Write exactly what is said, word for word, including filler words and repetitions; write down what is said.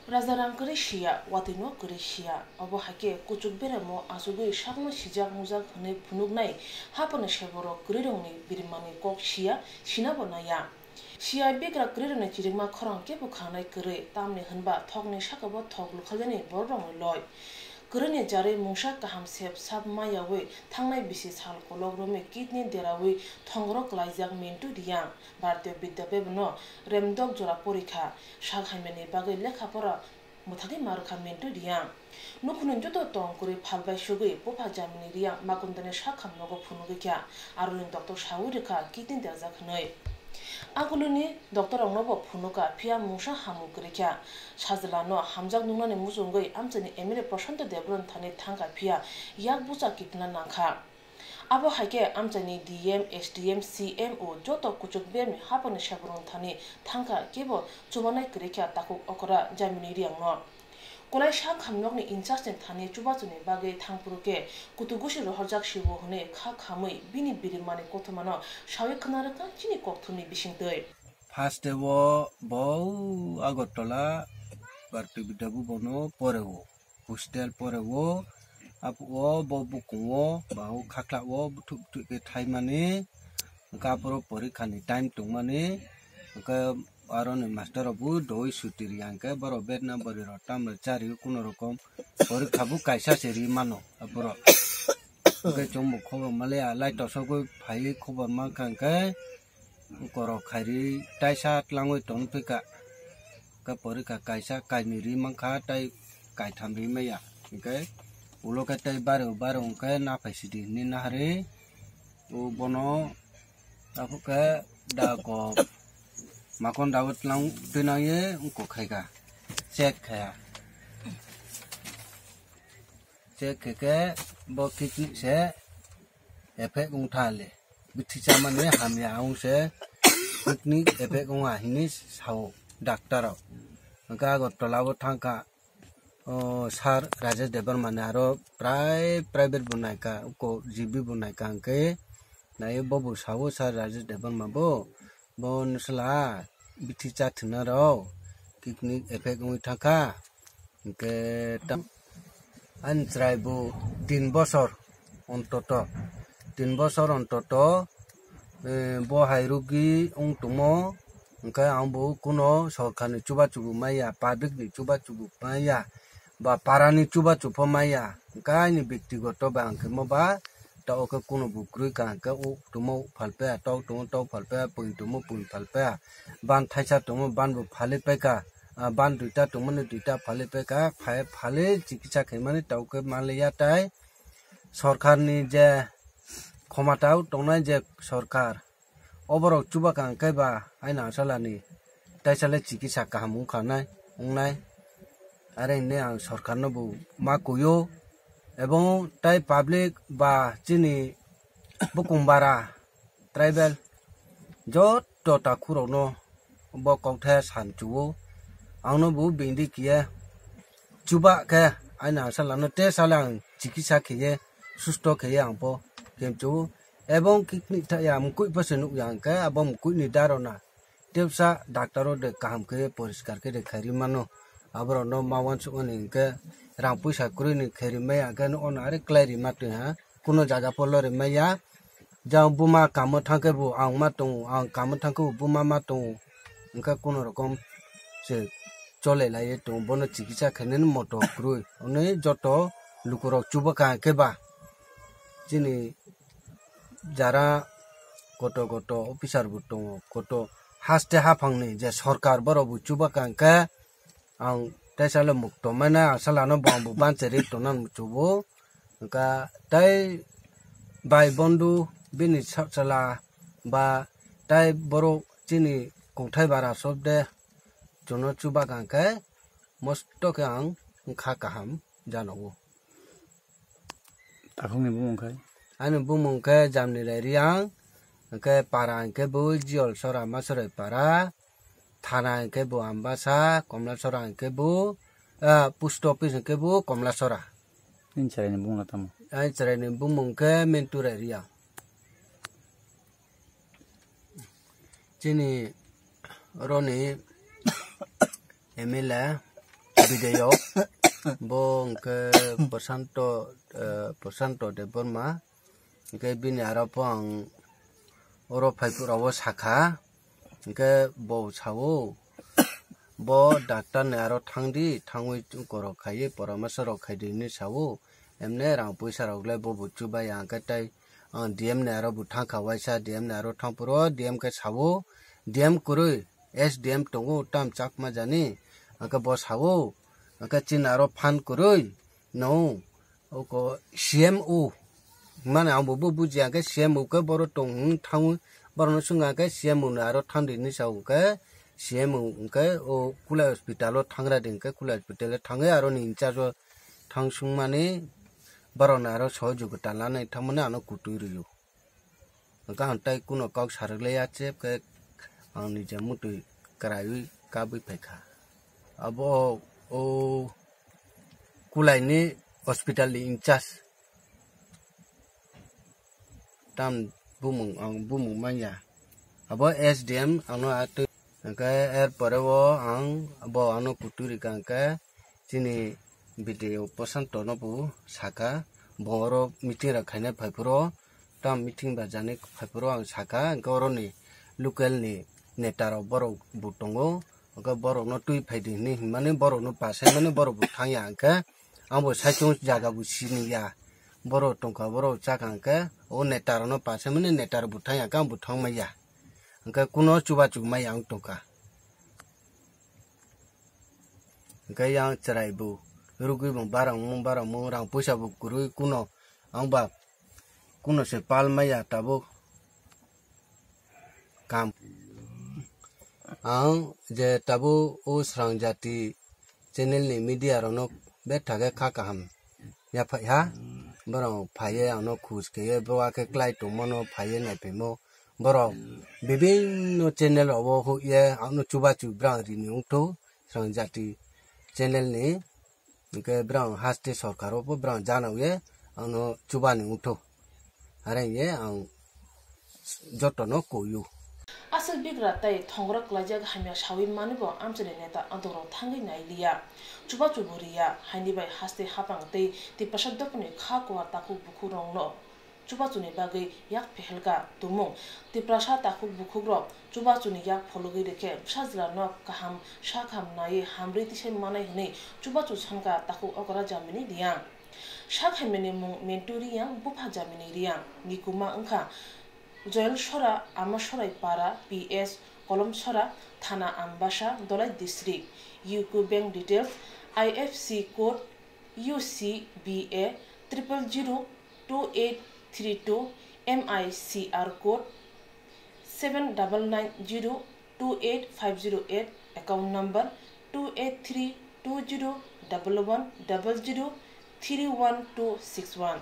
Raja rang kwrwi siya, watwi no kwrwi siya. Obo hai khe kuchuk beremo achugwi sakno sijak mujak hwnwi phunuknai haphangni seborok kwrwirokni birimani kok siya, sinabo naiya. Siya bigra kwrwirokni chirikma khorang kebo khangnai kwrwi, tamni hwnba thokni sakabo thok lukhaljani bororokni loi. Kwrwini jarwi mungsa kaham sep sap ma yaui thangnai bisi sal kolok romwi kidney deraui thongro klaijak Mintu Reang. Bharatiya Vidya Bhavan no remdok jora porikha, sak hamyani bagwi lekha pora mwthagwi ma rwkha Mintu Reang. Nukhungni joto tong kwrwi phalbai sugwi bupha Jamini Reang Makundani sak khamnogo phunugwi kha, aroni doctor saui rwkha kidney derjak hwnwi. Agulini doctor roknobo phunukha, phiya mungsa hamung kwrwi kha. Sajlano hamjak nuknani muchungwi amchaini M L A Prashanto Debbarma thani thangkha, phiya yak bucha kiphilna nangkha. Abo hai khe amchaini D M, S D M, C M o joto kuchuk beremni haphangni seborok thani thangkha, kebo chubanai kwrwi kha takhuk okra Jamini Reang no. Kulai sak hamnokni in charge ni thani chubachuni bagwi thangphuru khe kutugusi rohorjak sibo hwnwi kha khamwi bini birimani kothomano saui khna rwkha chini kokthumni bisingtwi. First o bo Agartala Bharatiya Vidya Bhavan o pore o. Hostel pore o, apo o bo bukung o, ba o khakla o, bwthuk bwthuk khe thaimani, hwnkhe aphuru porikha ni time tongmani, hwnkhe aroni master rok bo doi suti ri ya, hwnkhe borok bed na bwrwi rok tamni chari o, kuno rokom porikha bo kaisa se ri mano aphuru. Hwnkhe chwng bo khobor mali ya, lai tosogwi phaiwi khobor mankha, hwnkhe Korok khairi taisa tlangwi tong phika. Khe porikha kaisa kainwi ri mankha tei kaitham ri maya. Hwnkhe ulo khe tei baro baro hwnkhe naphai sidi hinwi naharwi. O bono takhuk khe da kok makon dawi tlang twi nangwi wngkok khaikha. Check khaya. Check khe khe bo kidney se effect wng tha le. Bithi chamani hamya ang se kidney effect wng a hinwi sao doctor rok. Hwnkhe Agartala o thangkha, o, sir Rajesh Debbarma ni aro prai private bo naikha, uko G B bo naikha hwnkhe naiwi bobo sao sir Rajesh Debbarma bo. Bo nwsla bithi chathwna rok kidney effect wngwi thangkha. Hwnkhe tam-, ani chwrai bo tin bosor ontoto, tin bosor ontoto, eh, bo hai rugwi wng tongmo. Hwnkhe ang bo kuno sorkarni chubachu bo maya, publicni chubachu bo maya, ba parani chubachu pho maya. Hwnkhe ani bektigoto ba ang khe mo ba ta o khe kuno bo kwrwi kaham khe o tongmo phalpaiya, tok tongmo tok phalpaiya, pung tongmo pung phalpaiya, ban thaisa tongmo ban bo phalwi paikha, ah, ban duita tongmani duita phalwi paikha, phai phalwi chikitsa khaimani ta o khe manliya tai sorkarni je khomata o tongnai je sorkar, oborok chuba kaham khe ba aina asalani taisale chikitsa kaham wngkha nai, wngnai. Are hwnwi ang sorkarno bo ma kuio, ebong tai public ba chini bukung bara tribal joto takhurokno bo kokthaya san chuo. Angno bo bindi kiye chuba khe aina asalano te sale ang chikitsa khiye susto khiye ang bo khem chuo. Ebong kikni thaya mukui bo se nukya hwnkhe abo mukuini darona tepsa doctor o de kaham khe poriskar khe de khairi mano. Aborokno ma uansukmani hwnkhe rang puisa kwrwini khairi maya hwnkhe ono are kwlai rima twi ha, kuno jaga polo rimaya. Jang buma kamo thangkhe bo ang ma tongo, ang kamo thangkhe bo buma ma tongo, hwnkhe kuno rokom se chole laiwi tongo, bono chikitsa khainani moto kwrwi. Hwnwi joto lukurok chuba kaham khe ba chini jara koto koto officer bo tongo, koto haste haphangni je sorkar borok bo chuba kaham khe ang teisa le mukto mane asalano bo ang bo banchari tongna muchubo. Hwnkha tei bai bondu bini sa-, chwla ba tei borok chini kongthai bara sobde chwngno chuba kaham khe mosto khe ang wngkha kaham janogo. Takhukni bumung khe? Ani bumung khe Jamnilai Riang, hwnkhe para hwnkhe bo Jiol Sora Masorai para, thana hwnkhe bo Ambasa, Komlasora hwnkhe bo, ah, post office hwnkhe bo Komlasora. Nini chwraini bumung tamo? Ani chwraini bumung khe Menturai Riang. Chini roni M L A video. Bo hwnkhe Prashanto, eh, Prashanto Debbarma. Hwnkhe bini aro po ang oro phaiphuru o sakha. Hwnkhe bo sao, "Bo doctor ni aro thangdi, thangwi korok khaiwi poramesa rok khaidi," hinwi sao. Emne rang puisa rok le bo bo chubaya, hwnkhe tei, ah, D M ni aro bo thangkha waisa, D M ni aro thangphuru o D M khe sao, D M kwrwi, S D M tongo tam Chakma jani, hwnkhe bo sao, hwnkhe chini aro phan kwrwi no, oko C M O, mane ang bo bo bujiya, hwnkhe C M O khe boro tong hwn thangwi, borokno swngkha hwnkhe C M O ni aro thangdi hinwi sao, hwnkhe C M O hwnkhe o Kulai hospital o thangra di, hwnkhe Kulai hospital o thangwi aroni in charge o thang swngmani borokno aro sohojogita lanai thangmani ano kutui rw-o. Hwnkhe ang tei kuno kok sarwk le ya chep khe ang nija mutwi kwraiwi kabwi phaikha. Abo o Kulaini hospital ni in charge. Tam bumung, ang bumung manya. Abo S D M ano atwi. Hwnkhe er pore o ang bo ano kutui rikha hwnkhe chini video Prashanto no bo sakha, bo oro meeting rok khainai phaiphuru, tam meeting ba jani phaiphuru ang sakha, hwnkhe oroni local ni neta rok borok bo tongo, hwnkhe borokno twi phaidi hinwi hinmani borokno pasaimani borok bo thangya, hwnkhe ang bo saichung jaga bo siniya, borok tongkha borok chakha, hwnkhe o neta rokno pasaimani neta rok bo thangya, hwnkhe ang bo thangmaya, hwnkhe kuno chubachu maya wng tongkha. Hwnkhe yang chwrai bo rwgwi bo barang mung, barang mung, rang puisa bo kwrwi kuno ang ba kuno se pal maya tabuk kam. Ang je tabuk o Srang Jati channel ni media rokno bethak khe kha kaham yaphai ha, borok phaiye ano khus khe ye bo akhe klai tongmano phaiye naiphimo. Borok bibinno channel rogo huk ye ano chubachu brang rini wngthu, Srang Jati channel ni, hwnkhe brang haste sorkar o bo brang jana ye ano chubani wngthu. Are ye ang jotono koyu. Aswk bigra tei thongora klaijak hamya sawi mani bo amchaini neta adongrok thangwi nai liya, chubachu bo riya, haini bai haste hapang tei Tiprasa dophani kha kuar takhuk bukhukrokno chubachuni bagwi yak phehelka tumung. Tiprasa takhuk bukhukrok chubachuni yak phologwi rikhe bwsajwlano kaham sak ham naiwi hamrwi tisai manai hwnwi chubachu sanka takhuk okra Jamini Riyang. Sak hamyani mung Mentu Riyang, bupha Jamini Riyang. Nikuma wngkha Joel Sora, Ama Sorai Para, P S Kolom Sora, Thana Ambasa, Dolai District. U K bank details, I F C code U C B A triple zero two eight three two, M I C R code seven double nine zero two eight five zero eight, account number two eight three two zero double one double zero three one two six one.